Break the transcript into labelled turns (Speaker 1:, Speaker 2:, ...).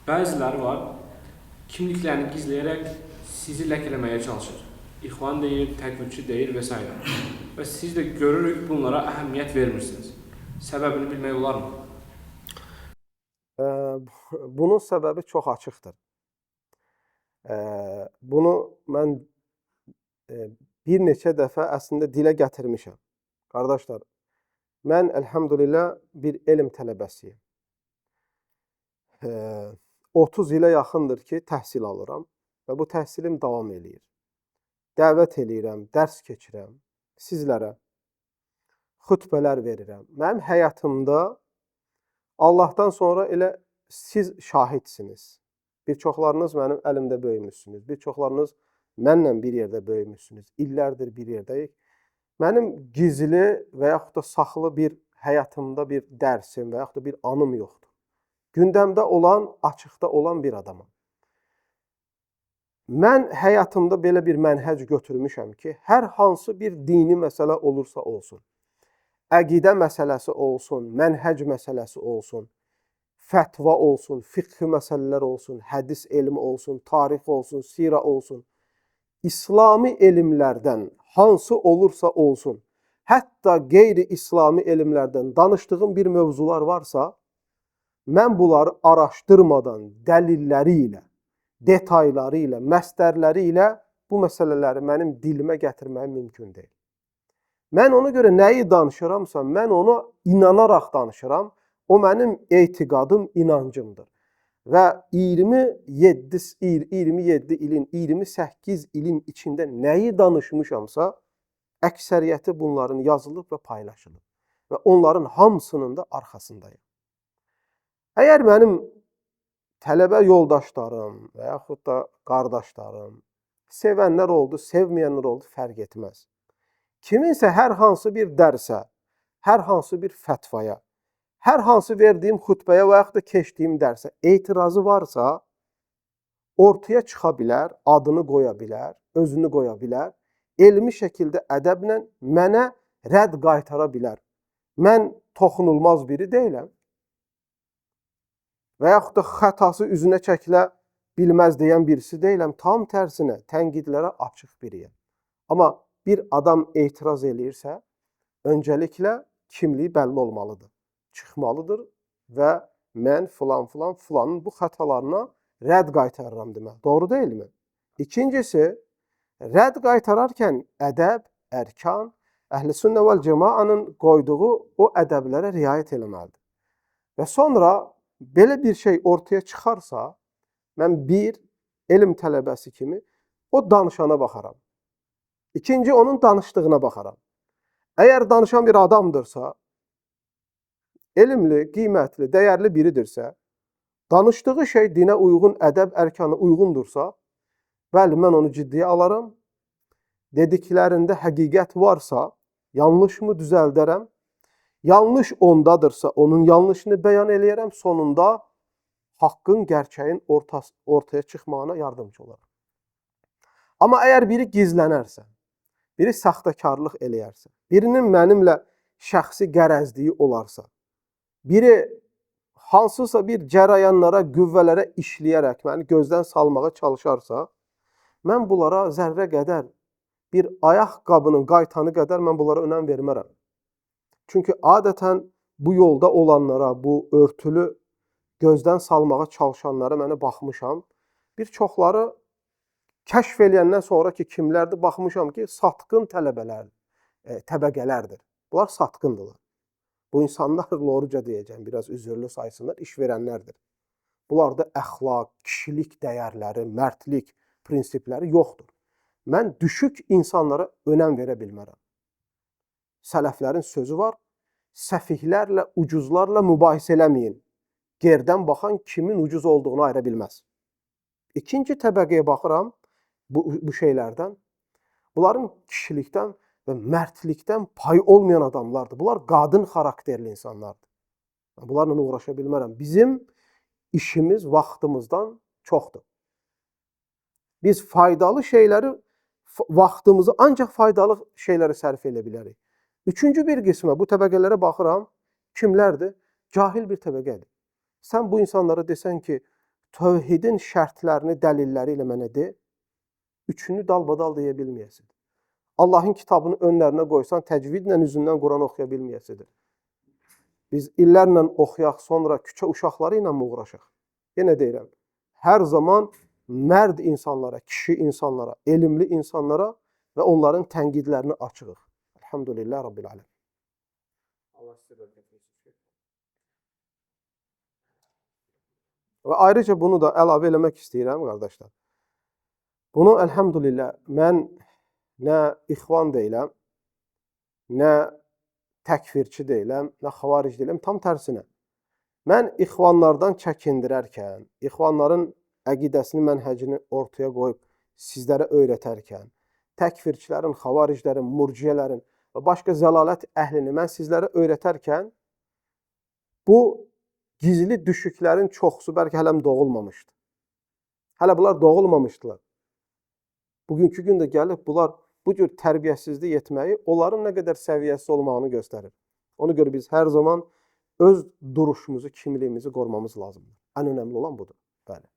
Speaker 1: Bəziləri var, kimliklərini gizləyərək sizi ləkələməyə çalışır. İxvan deyir, təkfirçi deyir və s. Və siz də görürük bunlara əhəmiyyət vermirsiniz. Səbəbini bilmək olarmı?
Speaker 2: Bunun səbəbi çox açıqdır. Bunu mən bir neçə dəfə əslində dilə gətirmişəm. Qardaşlar, mən əlhəmdülillah bir elm tələbəsiyəm. 30 ilə yaxındır ki, təhsil alıram və bu təhsilim davam eləyir. Dəvət eləyirəm, dərs keçirəm sizlərə, xütbələr verirəm. Mənim həyatımda Allahdan sonra elə siz şahidsiniz. Bir çoxlarınız mənim əlimdə böyümüşsünüz. Bir çoxlarınız mənlə bir yerdə böyümüşsünüz. İllərdir bir yerdəyik. Mənim gizli və yaxud da saxlı bir həyatımda bir dərsim və yaxud da bir anım yoxdur. Gündəmdə olan, açıqda olan bir adamam. Mən həyatımda belə bir mənhəc götürmüşəm ki, hər hansı bir dini məsələ olursa olsun, əqidə məsələsi olsun, mənhəc məsələsi olsun, fətva olsun, fiqhi məsələlər olsun, hədis elmi olsun, tarix olsun, sira olsun, İslami elmlərdən hansı olursa olsun, hətta qeyri-İslami elmlərdən danışdığım bir mövzular varsa, mən bunları araşdırmadan dəlilləri ilə, detayları ilə, məstərləri ilə bu məsələləri mənim dilimə gətirməyim mümkün deyil. Mən ona görə nəyi danışıramsa, mən ona inanaraq danışıram. O mənim etiqadım, inancımdır. Və 27 ilin, 28 ilin içində nəyi danışmışamsa, əksəriyyəti bunların yazılıb və paylaşılıb. Və onların hamısının da arxasındayım. Əgər mənim tələbə yoldaşlarım və yaxud da qardaşlarım, sevənlər oldu, sevməyənlər oldu, fərq etməz. Kiminsə hər hansı bir dərsə, hər hansı bir fətvaya, hər hansı verdiyim xütbəyə və yaxud da keçdiyim dərsə etirazı varsa, ortaya çıxa bilər, adını qoya bilər, özünü qoya bilər, elmi şəkildə ədəblə mənə rədd qaytara bilər. Mən toxunulmaz biri deyiləm. Və yaxud da xətası üzünə çəkilə bilməz deyən birisi deyiləm. Tam tərsinə, tənqidlərə açıq biriyəm. Amma bir adam etiraz eləyirsə, öncəliklə kimliyi bəlli olmalıdır. Çıxmalıdır və mən filan filan filanın bu xətalarına rədd qaytarıram demək. Doğru deyilmi? İkincisi, rədd qaytararkən ədəb, ərkan, Əhl-i Sünnə vəl Cemaanın qoyduğu o ədəblərə riayət eləməlidir. Və sonra belə bir şey ortaya çıxarsa, mən bir elm tələbəsi kimi o danışana baxaram. İkinci, onun danışdığına baxaram. Əgər danışan bir adamdırsa, elmli, qiymətli, dəyərli biridirsə, danışdığı şey dinə uyğun, ədəb, ərkana uyğundursa, bəli, mən onu ciddiyə alaram. Dediklərində həqiqət varsa, yanlışımı düzəldərəm. Yanlış ondadırsa, onun yanlışını bəyan eləyərəm. Sonunda haqqın, gerçəyin ortaya çıxmağına yardımcı olaram. Amma əgər biri gizlənərsə, biri saxtakarlıq eləyərsə, birinin mənimlə şəxsi qərəzliyi olarsa, biri hansısa bir cərəyanlara, qüvvələrə işləyərək məni gözdən salmağa çalışarsa, mən bunlara zərrə qədər, bir ayaqqabının qaytanı qədər mən bunlara önəm vermərəm. Çünki adətən bu yolda olanlara, bu örtülü gözdən salmağa çalışanlara mənə baxmışam. Bir çoxları kəşf eləyəndən sonra ki, kimlərdir, baxmışam ki, satqın tələbələrdir, təbəqələrdir. Bunlar satqındırlar. Bu insanlar, loruca deyəcəm, biraz üzürlü saysınlar, iş verənlərdir. Bunlarda əxlaq, kişilik dəyərləri, mərdlik prinsipləri yoxdur. Mən düşük insanlara önəm verə bilmərəm. Sələflərin sözü var, səfihlərlə, ucuzlarla mübahisə eləməyin. Gerdən baxan kimin ucuz olduğunu ayıra bilməz. İkinci təbəqəyə baxıram bu şeylərdən. Bunların kişilikdən və mərdlikdən payı olmayan adamlardır. Bunlar qadın xarakterli insanlardır. Mən bunlarla uğraşa bilmərəm. Bizim işimiz vaxtımızdan çoxdur. Biz faydalı şeyləri, vaxtımızı ancaq faydalı şeylərə sərf edə bilərik. Üçüncü bir qismə, bu təbəqələrə baxıram, kimlərdir? Cahil bir təbəqədir. Sən bu insanlara desən ki, Tövhidin şərtlərini, dəlilləri ilə mənə de. Üçünü dalbadal deyə bilməyəsidir. Allahın kitabını önlərinə qoysan, təcvidlə üzündən Quran oxuya bilməyəsidir. Biz illərlə oxuyaq, sonra küçə uşaqları ilə mı uğraşaq? Yenə deyirəm, hər zaman mərd insanlara, kişi insanlara, elmli insanlara və onların tənqidlərini açığıq. Elhamdülillah Rabbil alemin.
Speaker 1: Allah sizə bərəkət versin.
Speaker 2: Və ayrıca bunu da əlavə eləmək istəyirəm, qardaşlar. Bunu elhamdülillah mən nə ixvan deyiləm, nə təkfirçi deyiləm, nə xavaric deyiləm, tam tərsinə. Mən ixvanlardan çəkindirərkən, ixvanların əqidəsini, mənhəcini ortaya qoyub sizlərə öyrətərkən, təkfirçilərin, xavariclərin, murciyələrin və başqa zəlalət əhlini mən sizlərə öyrətərkən, bu gizli düşüklərin çoxusu bəlkə hələm doğulmamışdı. Hələ bunlar doğulmamışdılar. Bugünkü gündə gəlib bunlar bu cür tərbiyəsizlik etməyi onların nə qədər səviyyəsiz olmağını göstərir. Ona görə biz hər zaman öz duruşumuzu, kimliyimizi qorumamız lazımdır. Ən önəmli olan budur. Bəli.